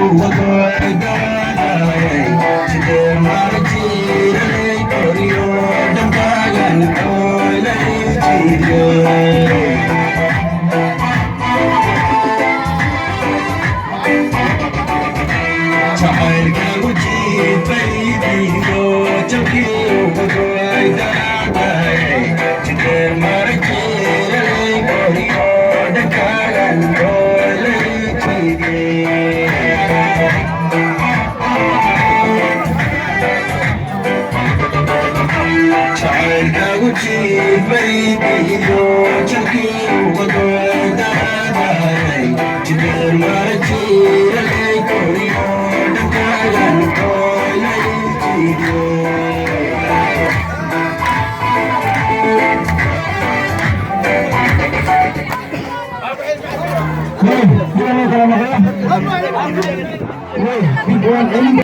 Uga go'ay sidee marjiiraley koriyo dhankaagan oolay jiidiyo. Jacaylkaagu jiifaydiyo jalkii uga go'ay daraadahay sidee marjiiraley koriyo dhankaagan oolay jiidiye. Jacaylkaagu jiifaydiyo jalkii uga go'ay daraadahay sidee marjiiraley koriyo dhankaagan oolay jiidiye.